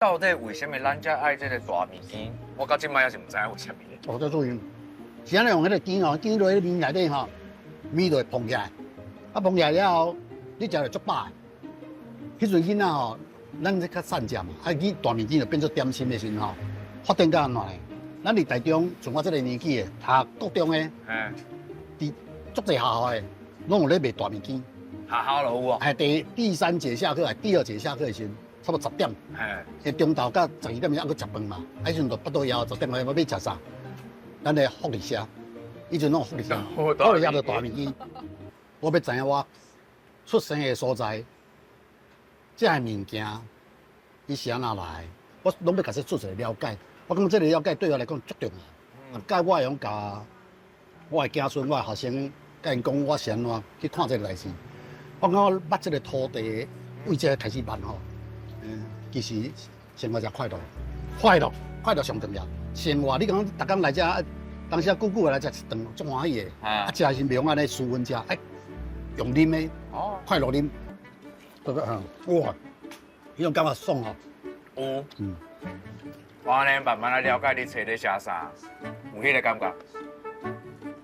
到底為啥物咱遮愛這个大麵羹？我到這擺猶是毋知影為啥物。我在注意，是按呢用彼个羹吼，羹落彼个麵內底吼，麵就會膨起來，啊膨起來了後，你食就足飽的。彼陣囡仔吼，咱這較散食嘛，啊，伊大麵羹就變做點心的時陣吼，發展到按怎咧？咱佇台中，像我這个年紀的，讀國中的，佇足濟學校的，攏有咧賣大麵羹。學校就有哦。係第三節下課，還第二節下課的時陣，差不多十點。彼中晝到12點猶閣食飯嘛，啊，彼陣就腹肚枵，十點我欲食啥？咱的福利社，彼陣攏有福利社，福利社就大麵羹。我欲知影我出生的所在，這个物件，伊是按怎來？我攏欲共這做一个了解。我感覺這个了解對我來講足重要。啊，我會用共我的子孫、我的學生，共𪜶講我是按怎去看這个代誌。我感覺我捌這个土地，為這个開始辦吼，其實生活誠快樂，快樂，快樂上重要。生活你講逐工來遮，當時啊久久來食一頓，足歡喜的。啊，食是袂用按呢斯文食，愛用啉的，快樂啉。對不對？哇，彼種感覺爽吼。有。我按呢慢慢來了解你冊咧寫啥，有彼个感覺。